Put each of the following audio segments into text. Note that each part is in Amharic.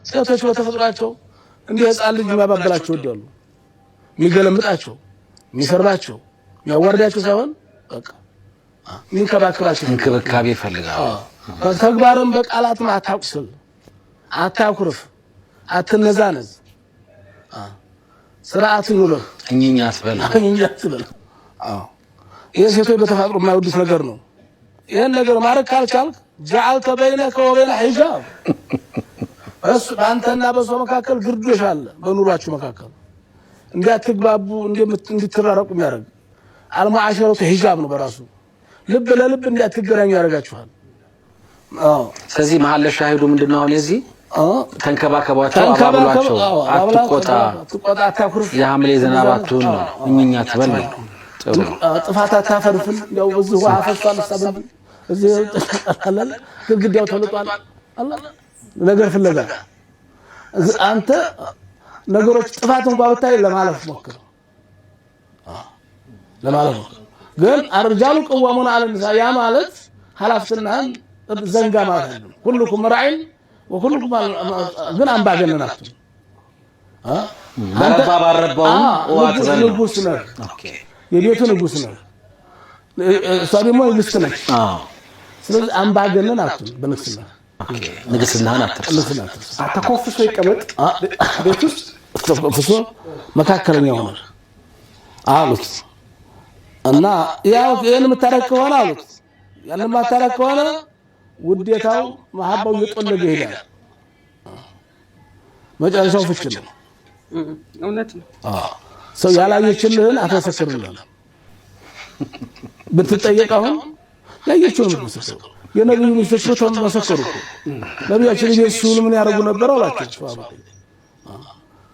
ሴቶች በተፈጥሯቸው እንዲህ ህፃን ልጅ የሚያባብላቸው ይወዳሉ። የሚገለምጣቸው፣ የሚሰርባቸው፣ የሚያዋርዳቸው ሳይሆን በቃ የሚንከባከባቸው እንክብካቤ ይፈልጋሉ። በተግባርም በቃላትም አታቁስል፣ አታኩርፍ፣ አትነዛነዝ፣ ስርዓት ይኑርህ። እኝኛ አትበል። እኝኛ አትበል። አዎ ይህ ሴቶች በተፈጥሮ የማይወዱት ነገር ነው። ይህን ነገር ማድረግ ካልቻልክ جعلت بينك وبينها حجاب፣ እሱ በአንተና በእሷ መካከል ግርዶሽ አለ። በኑሯችሁ መካከል እንዳትግባቡ እንድትራረቁ የሚያደርግ المعاشرة حجاب ነው። በራሱ ልብ ለልብ እንዳትገናኙ ያደርጋችኋል። አዎ። ስለዚህ መሀል ሻሂዱ ምንድነው አሁን የዚህ ተንከባከቧቸው፣ አባብሏቸው፣ አትቆጣ፣ አትቆጣ፣ አታኩርፍ፣ የሐምሌ ዝናብ አትሁን ነው፣ እኝኛ አትበል ነው። ጥሩ። ጥፋት አታፈርፍል። ያው እዚህ ውሃ ፈሷል፣ እሳ እዚህ አለ ግድግዳው ተልጧል። አላ ነገር ፍለጋ አንተ ነገሮች ጥፋት እንኳን ብታይ ለማለፍ ሞክር፣ ለማለፍ ሞክር። ግን الرجال قوامون على النساء ያ ማለት ኃላፊነትህን ዘንጋ ማለት አይደለም። كلكم راع وكلكم ግን አምባገነን አትሁን። በረባ ባረባውም አትበል ነው። ንጉስ ነህ፣ የቤቱ ንጉስ ነህ። እሷ ደግሞ ንግስት ነች። ስለዚህ አምባገነን አትሁን በንግስና። ንግስናህን አትርሳ። ንግስና አትርሳ። ተኮፍሶ ይቀመጥ ቤት ውስጥ። ተኮፍሶ መካከለኛ ሆነ አሉት። እና ያው ይሄን የምታረግ ከሆነ አሉት፣ ያን የማታረግ ከሆነ ውዴታው መሀባው እየጦለገ ይሄዳል። መጨረሻው ፍች ነው። እውነት ነው። ሰው ያላየችልህን አትመሰክርልህም። ብትጠየቅ አሁን ያየችውን የምትመሰክረው። የነብዩ ሚስቶች እኮ መሰከሩ እኮ። ነቢያችን ቤት ሲውሉ ምን ያደርጉ ነበር አሏቸው።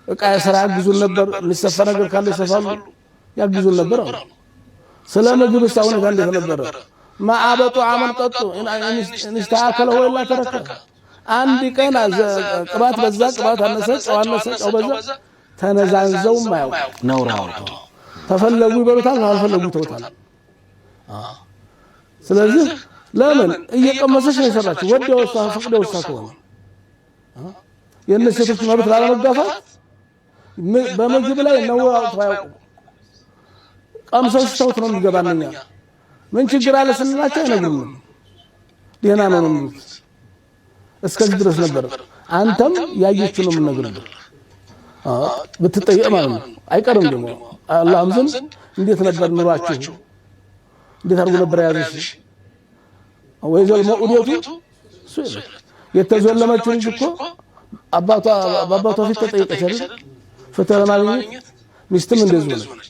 እቃ ስራ ያግዙን ነበር፣ የሚሰፋ ነገር ካለ ይሰፋሉ፣ ያግዙን ነበር አሉ። ስለ ምግብ ሁኔታ እንዴት ነበረ? ما عاب طعاما قط إن اشتهى أكله وإلا تركه። አንድ ቀን ቅባት በዛ ቅባት አነሰ፣ ጨው አነሰ፣ ጨው በዛ ተነዛንዘው ማያውቁ። ነውር አውርዱ። ተፈለጉ ይበሉታል፣ ካልፈለጉ ይተውታል። ስለዚህ ለምን እየቀመሰች ነው የሰራችው? ወዲያው እሷ ፈቅደው እሷ ከሆነ የእነዚህ ሴቶች መብት ላለመጋፋት በምግብ ላይ ነውር አውጥተው አያውቁም። ቀምሰው ሲተውት ነው የሚገባን። እኛ ምን ችግር አለ ስንላቸው አይነግሩንም። ደህና ነው ነው የሚሉት። እስከዚህ ድረስ ነበር። አንተም ያየችው ነው የምንነግርህ። ብትጠየቅ ማለት ነው። አይቀርም ደግሞ አላህም ዘንድ እንዴት ነበር ኑሯችሁ? እንዴት አድርጎ ነበር የያዘሽ? وإذا الموءودة سئلت። የተዘለመችው ልጅ እኮ አባቷ በአባቷ ፊት ተጠየቀች አይደል? ፍትህ ለማግኘት ሚስትም እንደዚሁ ነች።